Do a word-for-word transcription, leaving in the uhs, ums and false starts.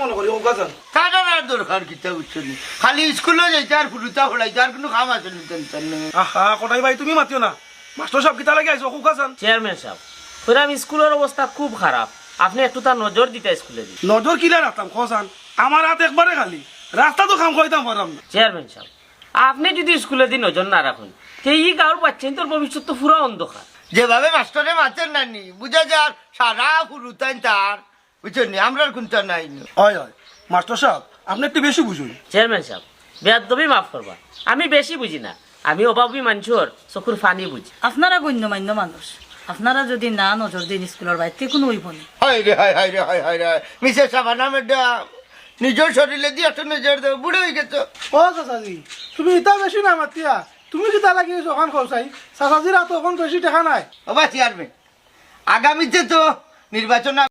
মনো করি, কউক্কা চাইন। তারার আর দরকার কিতা, বুঝছো নি? খালি স্কুলো যাইতা আর ফুরুতা পড়াইতা, আর কুনু কাম আছে নি তান তান? আহা, কটাই ভাই, তুমি মাতিও না। মাস্টর সাব কিতা লাগি আইছো, কউক্কা চাইন। চেয়ারম্যান সাব, কইরাম স্কুলর অবস্থা খুব খারাপ, আপনে একটু তার নজর দিতা স্কুলে দি। নজর কিলা রাখতাম, কও চাইন? আমার আত একবারে খালি, রাস্তাত তো কাম করাইতাম পাররাম না। চেয়ারম্যান সাব, আপনে যুদি স্কুলে দি নজর না রাখইন, তে ই গাউর বাইচ্চাইন্তর ভবিষ্যৎ তো পুরা অন্ধকার। যেভাবে মাস্টরে মাতের নানি, বুঝা যার সারা ফুরুতাইন তার, বুঝছো নি? আমরার কুন্তা নাই নি। অয়, অয়, মাস্টর সাব, আপনে একটু বেশি বুঝইন। চেয়ারম্যান সাব, বেয়াদবি মাফ করবা, আমি বেশি বুঝি না, আমি অভাবি মানষর চকুর পানি বুঝি। আপনারা গণ্যমান্য মানুষ, আপনারা যুদি না নজর দেইন স্কুলর বাইরে, তে কুনু অইবো নি। হায় রে হায়, হায় রে হায়, হায় রে হায়। মিসেস শাবানা ম্যাডাম, নিজর শরীলে দি একটু নজর দেও, বুড়া অইগেছো। ও চাচাজি, তুমি ইতা বেশি না মাতিয়া, তুমি কিতা লাগি অখান কও চাই? চাচাজির আতো অখন বেশি টেকা নাই। ও বা চেয়ারম্যান, আগামীতে তো নির্বাচন